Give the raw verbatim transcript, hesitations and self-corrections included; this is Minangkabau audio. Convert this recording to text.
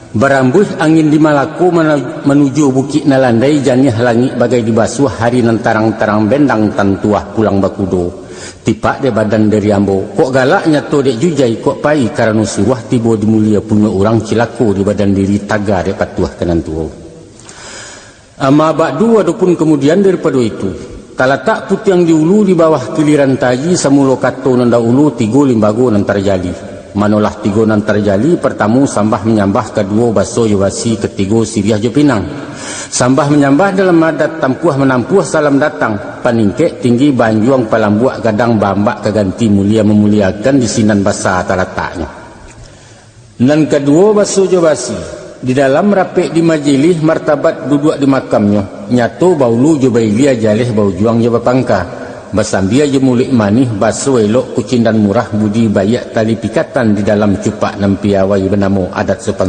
Barambuih angin di Malako mana-, manuju Bukik Nalandai, janiah langik bagai dibasuah, hari nan tarang-tarang bendang tantuah pulang bakudo. Tipak dek badan diri ambo, kok galak nyato dek jujai, kok pai karano suruah, tibo di mulia punyo urang, cilako di badan diri, taga dek patuah ka nan tuo. Amma ba'du, adopun kamudian daripado itu, talatak putiang di ulu di bawah kiliran taji, samulo kato nan dahulu, tigo limbago nan tarjadi. Manolah tigo nan tarjadi, partamo sambah manyambah, kaduo baso jo basi, katigo siriah jo pinang. Sambah manyambah dalam adat, tampuah manampuah salam datang, paningkek tinggi baanjuang, palambuak gadang baambak ka ganti, mulia mamuliakan di sinan basa talataknyo. Nan kaduo baso jo basi, di dalam rapek di majilih, martabat duduak di makamnyo, nyato baulu jo bailia, jaleh baujuang jo bapangka, basambia jo muluik manih, baso elok kucindan murah, budi baiak tali pikatan, di dalam cupak nan piawai banamo adat sopan